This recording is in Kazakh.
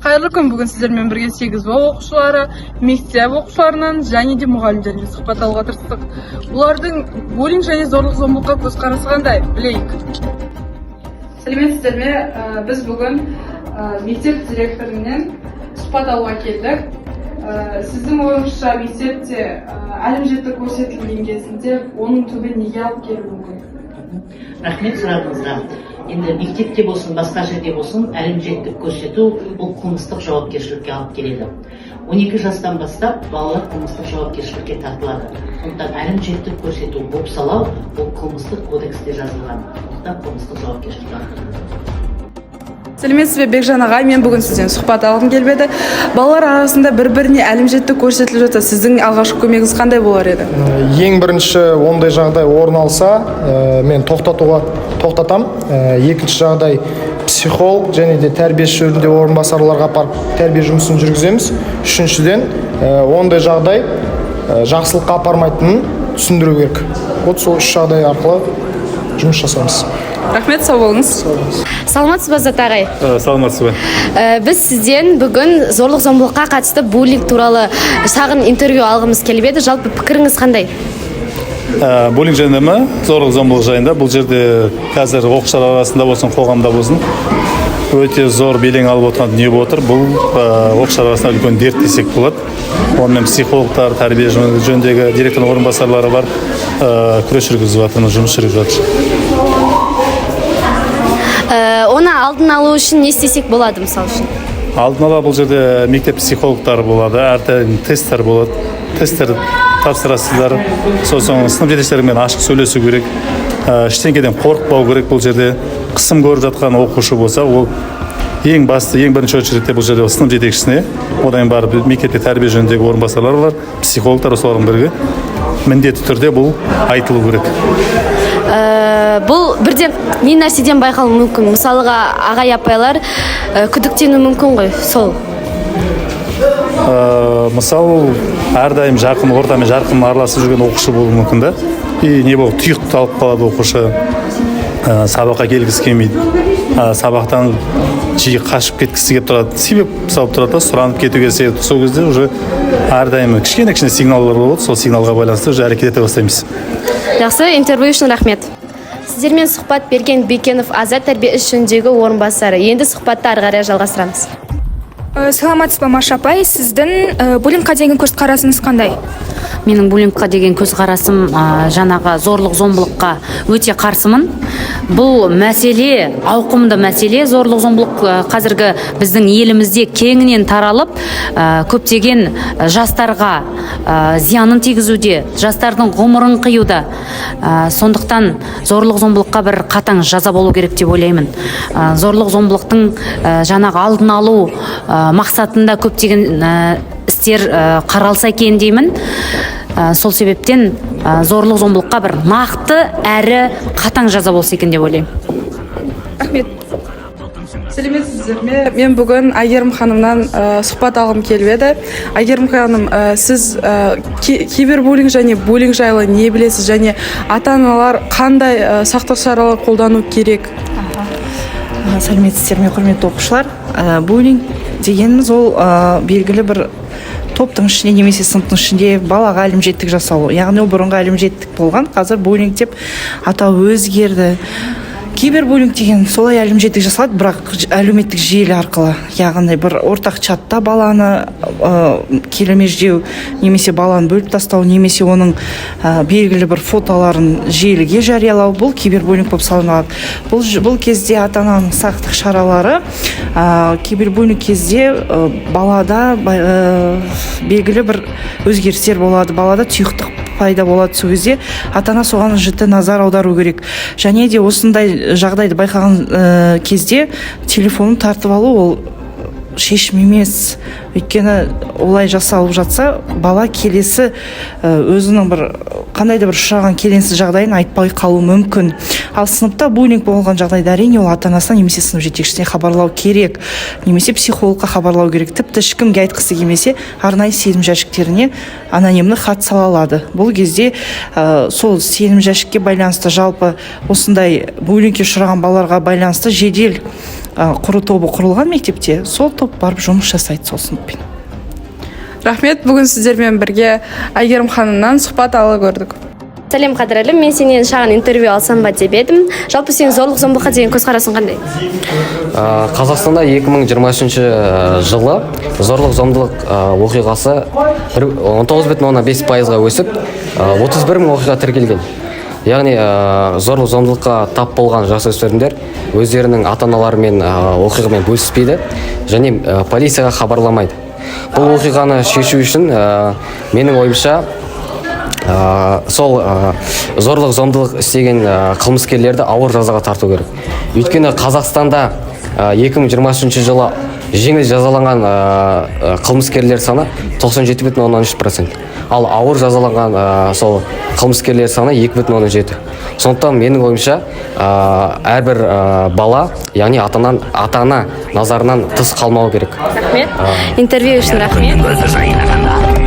Қайырлы күн! Бүгін сіздермен бірге 8 Б оқушылары, мектеп оқушыларынан және де мұғалімдермен сұхбат алуға тырыстық. Олардың буллинг және зорлық зомбылыққа көзқарасы қандай, білейік. Сәлеметсіздер ме? Біз бүгін мектеп директорынан сұхбат алуға келдік. Сіздің ойыңызша, мектепте әлімжеттік көрсетілген кезінде оның түбі неге алып келуі мүмкін? Рахмет сұрағыңызға. Енді мектепте болсын, басқа жерде болсын, әлімжеттік көрсету бұл қылмыстық жауапкершілікке алып келеді. 12 жастан бастап балалар қылмыстық жауапкершілікке тартылады. Сондықтан әлімжеттік көрсету, бопсалау бұл қылмыстық кодексте жазылған, сондықтан қылмыстық жауапкершілікке алып келеді. Сәлеметсіз бе, Бекжан ағай! Мен бүгін сізден сұхбат алғым келіп еді. Балалар арасында бір біріне әлімжеттік көрсетіліп жатса, сіздің алғашқы көмегіңіз қандай болар еді? Ең бірінші, ондай жағдай орын алса, мен тоқтатуға тоқтатам. Екінші жағдай, психолог және де тәрбиеші жөнінде орынбасарларға апарып, тәрбие жұмысын жүргіземіз. Үшіншіден, ондай жағдай жақсылыққа апармайтынын түсіндіру керек. Вот сол үш жағдай арқылы жұмыс жасаймыз. Рахмет, сау болыңыз. Саламатсыз ба, Азат ағай? Саламатсыз ба? Біз сізден бүгін зорлық зомбылыққа қатысты буллинг туралы шағын интервью алғымыз келіп еді. Жалпы пікіріңіз қандай? Буллинг жайында ма? Зорлық зомбылық жайында. Бұл жерде қазір оқушылар арасында болсын, қоғамда болсын, өте зор белең алып отырған дүние болып отыр. Бұл оқушылар арасында үлкен дерт десек болады. Онымен психологтар, тәрбие жөніндегі директордың орынбасарлары бар, күрес жүргізіп жатырмыз, жұмыс жүргізіп жатыр. Оны алдын алу үшін не істесек болады, мысалы үшін? Алдын ала бұл жерде мектеп психологтары болады, әрдайым тесттер болады, тесттер тапсырасыздар. Сосын сынып жетекшілерімен ашық сөйлесу керек, ештеңеден қорықпау керек. Бұл жерде қысым көріп жатқан оқушы болса, ол ең басты, ең бірінші очередь те бұл жерде сынып жетекшісіне, одан кейін барып мектепте тәрбие жөніндегі орынбасарлар бар, психологтар, солардың бірге міндетті түрде бұл айтылу керек. Бұл бірден не нәрседен байқалуы мүмкін? Мысалға, ағай апайлар күдіктенуі мүмкін ғой сол. Мысалы, әрдайым жақын ортамен жарқын араласып жүрген оқушы болуы мүмкін да, и не болып тұйықталып қалады оқушы, сабаққа келгісі келмейді, сабақтан жиі қашып кеткісі келіп тұрады, себеп салып тұрады да, сұранып кетуге себеп. Сол кезде уже әрдайым кішкене кішкене сигналдар болады, сол сигналға байланысты уже әрекет ете бастаймыз. Жақсы, интервью үшін рахмет. Сіздермен сұхбат берген Бекенов Азат, тәрбие іс жөніндегі орынбасары. Енді сұхбатты ары қарай жалғастырамыз. Саламатсыз ба, Маша апай! Сіздің буллингқа деген көзқарасыңыз қандай? Менің буллингқа деген көзқарасым, жаңағы зорлық зомбылыққа өте қарсымын. Бұл мәселе ауқымды мәселе. Зорлық зомбылық қазіргі біздің елімізде кеңінен таралып, көптеген жастарға зиянын тигізуде, жастардың ғұмырын қиюда. Сондықтан зорлық зомбылыққа бір қатаң жаза болу керек деп ойлаймын. Зорлық зомбылықтың жаңағы алдын алу мақсатында көптеген істер қаралса екен деймін. Сол себептен зорлық зомбылыққа бір нақты әрі қатаң жаза болса екен деп ойлаймын. Рахмет. Сәлеметсіздер ме! Мен бүгін Әйгерім ханымнан сұхбат алғым келіп еді. Әйгерім ханым, сіз кибербуллинг және буллинг жайлы не білесіз және ата аналар қандай сақтық шаралар қолдану керек? Сәлеметсіздер ме, құрметті оқушылар! Буллинг дегеніміз ол белгілі бір топтың ішінде немесе сыныптың ішінде балаға әлімжеттік жасалу, яғни ол бұрынғы әлімжеттік болған, қазір буллинг деп атау өзгерді. Кибербуллинг деген солай әлімжеттік жасалады, бірақ әлеуметтік желі арқылы, яғни бір ортақ чатта баланы келемеждеу немесе баланы бөліп тастау немесе оның белгілі бір фотоларын желіге жариялау, бұл кибербуллинг болып саналады. Бұл кезде ата ананың сақтық шаралары: кибербуллинг кезде балада белгілі бір өзгерістер болады, балада тұйықтық пайда болады. Сол кезде ата ана соған жіті назар аудару керек және де осындай жағдайды байқаған кезде телефонын тартып алу ол шешім емес, өйткені олай жасалып жатса, бала келесі өзінің бір қандай да бір ұшыраған келеңсіз жағдайын айтпай қалуы мүмкін. Ал сыныпта буллинг болған жағдайда, әрине, ол ата анасына немесе сынып жетекшісіне хабарлау керек немесе психологқа хабарлау керек. Тіпті ешкімге айтқысы келмесе, арнайы сенім жәшіктеріне анонимді хат сала алады. Бұл кезде сол сенім жәшікке байланысты, жалпы осындай буллингке ұшыраған балаларға байланысты жедел Құру тобы құрылған мектепте, сол топ барып жұмыс жасайды сол сыныппен. Рахмет, бүгін сіздермен бірге Әйгерім ханымнан сұхбат ала көрдік. Сәлем, қадірлім! Мен сенен шағын интервью алсам ба деп едім. Жалпы, сенің зорлық зомбылыққа деген көзқарасың қандай? Қазақстанда 2023 жылы зорлық зомбылық оқиғасы 19,5%-ға өсіп, 31 мың оқиға тіркелген. Яғни зорлық зомбылыққа тап болған жасөспірімдер өздерінің ата аналарымен оқиғамен бөліспейді және полицияға хабарламайды. Бұл оқиғаны шешу үшін, менің ойымша, сол зорлық зомбылық істеген қылмыскерлерді ауыр жазаға тарту керек. Өйткені Қазақстанда 2023 жылы жеңіл жазаланған қылмыскерлер саны 97,3%, ал ауыр жазаланған сол қылмыскерлер саны 2,7. Сондықтан, менің ойымша, әрбір бала, яғни ата ана назарынан тыс қалмау керек. Рахмет, интервью үшін рахмет. Көзі жайнағанда.